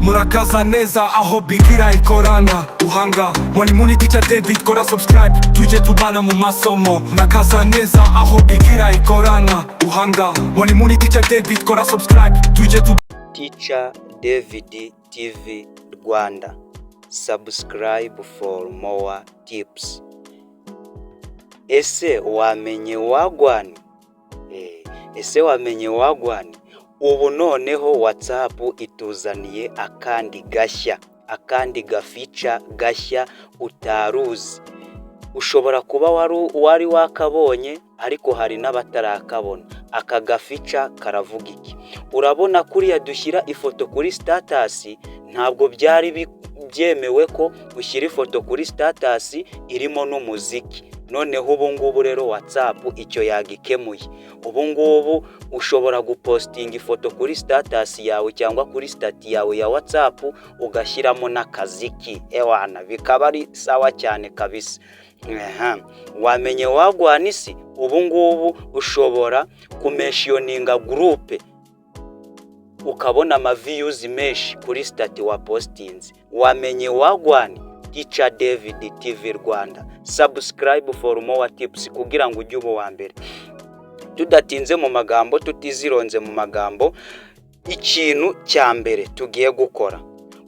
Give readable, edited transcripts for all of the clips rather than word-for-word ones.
Murakaza neza aho bigira ikorana uhanga. Mwalimu ni Teacher David, kora subscribe tujye tubana mu masomo. Murakaza neza aho bigira ikorana uhanga. Mwalimu ni Teacher David, kora subscribe tujye tu Teacher David TV Rwanda. Subscribe for more tips. Ese wamenye wagwan? Ese wamenye wagwan? Ubu noneho WhatsApp ituzaniye akandi gashya, akandi gafeature gashya utaruzi. Ushobora kuba wari wakabonye, ariko hari n'abatarakabona. Aka gafeature karavuga iki? Urabona kuriya dushyira ifoto kuri status, ntabwo byari byemewe ko ushyira ifoto kuri status irimo n'umuziki. Noneho ubu ngubu rero WhatsApp icyo yagikemuye. Ubu ngubu ushobora gupostinga ifoto kuri status yawe cyangwa kuri status yawe ya WhatsApp, ugashyiramo n'akaziki, ewana bikaba ari sawa cyane kabisa. Wamenye wagwan isi? Ubu ngubu ushobora kumentioninga group, ukabona amaviews menshi kuri status wapostinze. Wamenye wagwan? Teacher David TV Rwanda. Subscribe for more tips kugira ngo ujye uba uwa mbere. Tudatinze mu magambo, tutizironze mu magambo, ikintu cya mbere tugiye gukora,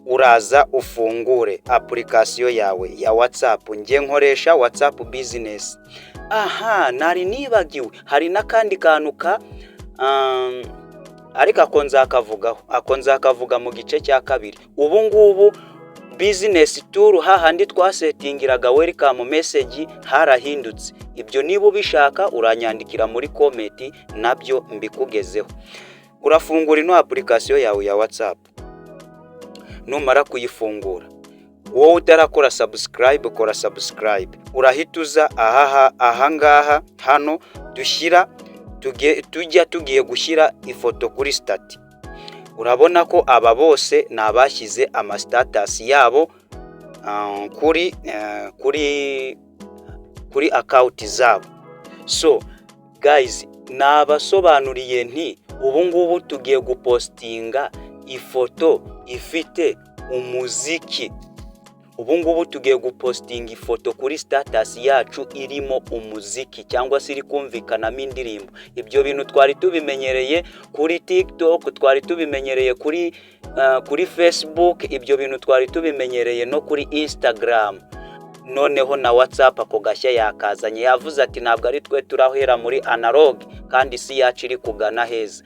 uraza ufungure application yawe ya WhatsApp. Njye nkoresha WhatsApp Business. Aha nari nibagiwe, hari n'akandi kantu ka ariko ako nzakavugaho, ako nzakavuga mu gice cya kabiri. Ubu ngubu business tool, hahandi twasettingiraga welcome message, harahindutse. Ibyo niba ubishaka uranyandikira muri comment, nabyo mbikugezeho. Urafungura ino application yawe ya WhatsApp. Numara kuyifungura, wowe utarakora subscribe, kora subscribe. Urahita uza aha ahangaha hano dushyira tujya tugiye gushyira ifoto kuri status. Urabona ko aba bose ni abashyize amastatus yabo kuri account zabo. So guys, nabasobanuriye nti ubu ngubu tugiye gupostinga ifoto ifite umuziki. Ubu ngubu tugiye gupostinga ifoto kuri status yacu irimo umuziki cyangwa se iri kumvikanamo indirimbo. Ibyo bintu twari tubimenyereye kuri TikTok, twari tubimenyereye kuri Facebook, ibyo bintu twari tubimenyereye no kuri Instagram. Noneho na WhatsApp ako gashya yakazanye, yavuze ati ntabwo ari twe turahera muri analog kandi isi yacu iri kugana heza.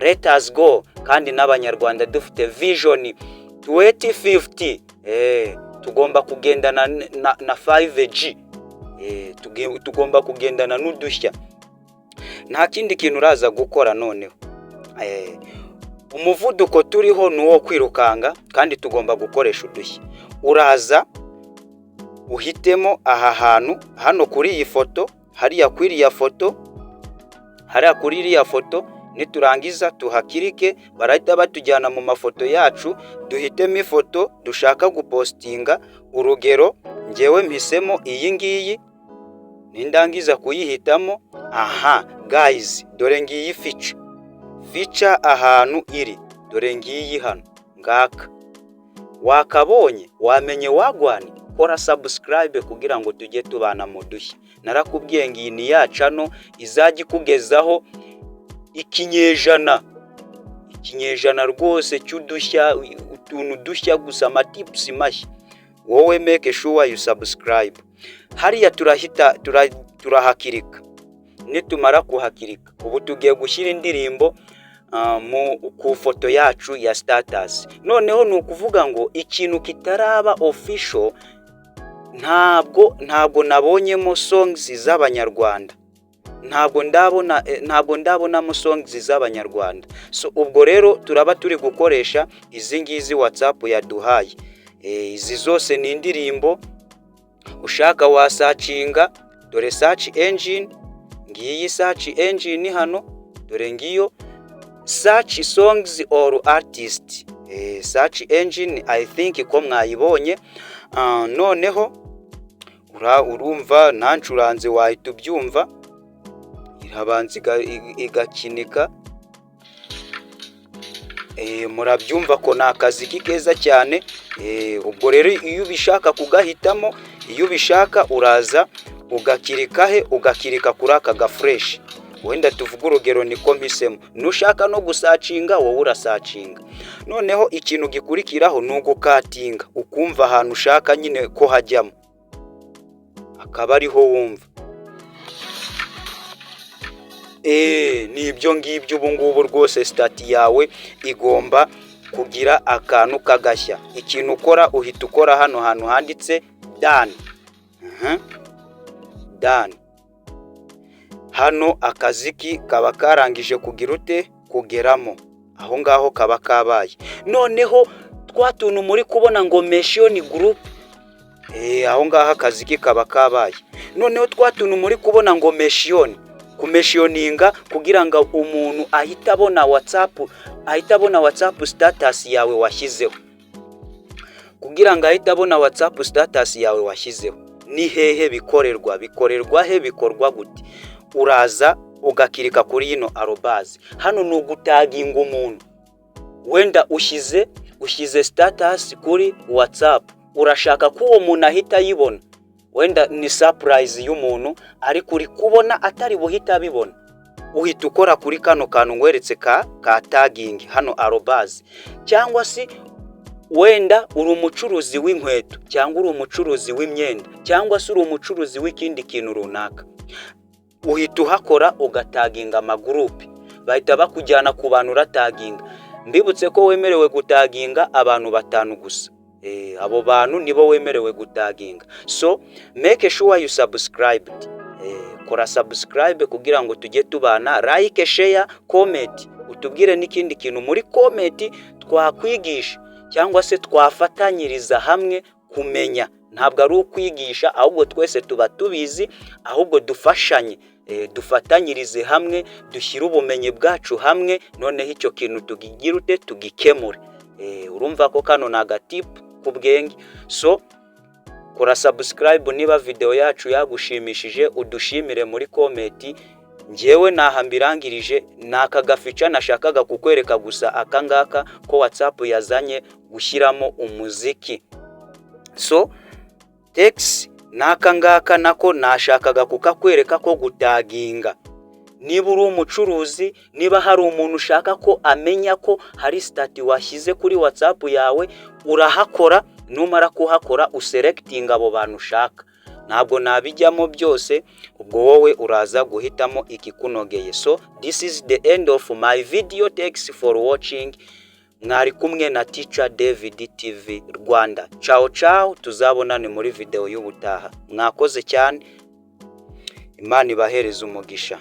Let us go. Kandi n'Abanyarwanda dufite Vision 2050, tugomba kugendana na 5G, tugomba kugendana n'udushya. Nta kindi kintu uraza gukora. Noneho umuvuduko turiho ni uwo kwirukanga kandi tugomba gukoresha udushya. Uraza uhitemo aha hantu hano kuri iyi foto, hariya kuri iriya foto, hariya kuri iriya foto. Niturangiza tuhaclicke, barahita batujyana mu mafoto yacu, duhitemo ifoto dushaka gupostinga. Urugero, ngewe mpisemo iyi ngiyi. Nindangiza kuyihitamo, aha guys, dore ngiyi feature. Feature ahantu iri, dore ngiyi hano ngaka. Wakabonye? Wamenye wagwan? Kora subscribe kugira ngo tujye tubana mu dushya. Narakubwiye ngo iyi ni ya channel izajya ikugezaho ikinyejana rwose cy'udushya, utuntu dushya gusa, amatips mashya. Wowe make sure you subscribe. Hariya turahita turahaclicka. Nitumara kuhaclicka, ubu tugiye gushyira indirimbo ku foto yacu ya status. Noneho ni ukuvuga ngo ikintu kitaraba official, ntabwo nabonyemo songs z'Abanyarwanda, ntabwo ndabona, ntabwo ndabonamo songs z'Abanyarwanda. So ubwo rero turaba turi gukoresha izi ngizi WhatsApp yaduhaye. Izi zose ni indirimbo. Ushaka wasearchinga, dore search engine ngiyi, search engine hano, dore ngiyo, search songs or artist, search engine, I think ko mwayibonye. Noneho urumva ntancuranze, wahita ubyumva, irabanza igakinika. Murabyumva ko ni akaziki keza cyane. Ubwo rero iyo ubishaka kugahitamo, iyo ubishaka uraza ugakirika he? Ugakirika kuri aka gaflèche. Wenda tuvuge urugero niko mpisemo. Nushaka no gusearchinga, wowe urasearchinga. Noneho ikintu gikurikiraho ni ugucuttinga, ukumva ahantu ushaka nyine ko hajyamo, akaba ariho wumva. Ni ibyo ngibyo. Ubu ngubu rwose status yawe igomba kugira akantu k'agashya. Ikintu ukora, uhita ukora hano hantu handitse "done". Done. Hano akaziki kaba karangije kugira ute? Kugeramo aho ngaho, kaba kabaye. Noneho twa tuntu muri kubona ngo "mention group", aho ngaho akaziki kaba kabaye. Noneho twa tuntu muri kubona ngo "mention", kumentioninga kugira ngo umuntu ahite abona WhatsApp, ahite abona WhatsApp status yawe washyizeho. Kugira ngo ahite abona WhatsApp status yawe washyizeho, ni hehe bikorerwa? Bikorerwa he? Bikorwa gute? Uraza ugakirika kuri yino arobase. Hano ni ugutaginga umuntu. Wenda ushyize status kuri WhatsApp, urashaka ko uwo muntu ahita ayibona. Wenda ni surprise y'umuntu, ariko uri kubona atari buhite abibona. Uhita ukora kuri kano kantu ngweretse ka tagging hano, arobase. Cyangwa se wenda uri umucuruzi w'inkweto, cyangwa uri umucuruzi w'imyenda, cyangwa se uri umucuruzi w'ikindi kintu runaka, uhita uhakora ugataginga amagroupe, bahita bakujyana ku bantu urataginga. Mbibutse ko wemerewe gutaginga abantu batanu gusa. Abo bantu nibo wemerewe gutaginga. So make sure you subscribed. Kora subscribe kugira ngo tujye tubana. Like, share, comment, utubwire n'ikindi kintu muri comment twakwigisha cyangwa se twafatanyiriza hamwe kumenya. Ntabwo ari ukwigisha, ahubwo twese tuba tubizi, ahubwo dufashanye, dufatanyirize hamwe, dushyire ubumenyi bwacu hamwe, noneho icyo kintu tugigire ute? Tugikemure. Urumva ko kano ni agatip k'ubwenge. So kora subscribe niba videwo yacu yagushimishije, udushimire muri comment. Ngewe naha mbirangirije. Ni aka gafeature nashakaga kukwereka gusa, aka ngaka ko WhatsApp yazanye gushyiramo umuziki. So thanks. N'aka ngaka nako nashakaga kukakwereka ko gutaginga. Niba uri umucuruzi, niba hari umuntu ushaka ko amenya ko hari status washyize kuri WhatsApp yawe, urahakora. Numara kuhakora, uselectinga abo bantu ushaka. Ntabwo nabijyamo byose, ubwo wowe uraza guhitamo ikikunogeye. So this is the end of my video. Thanks for watching. Mwari kumwe na Teacher David TV Rwanda. Ciao ciao, tuzabonane muri video y'ubutaha. Mwakoze cyane, Imana ibahereze umugisha.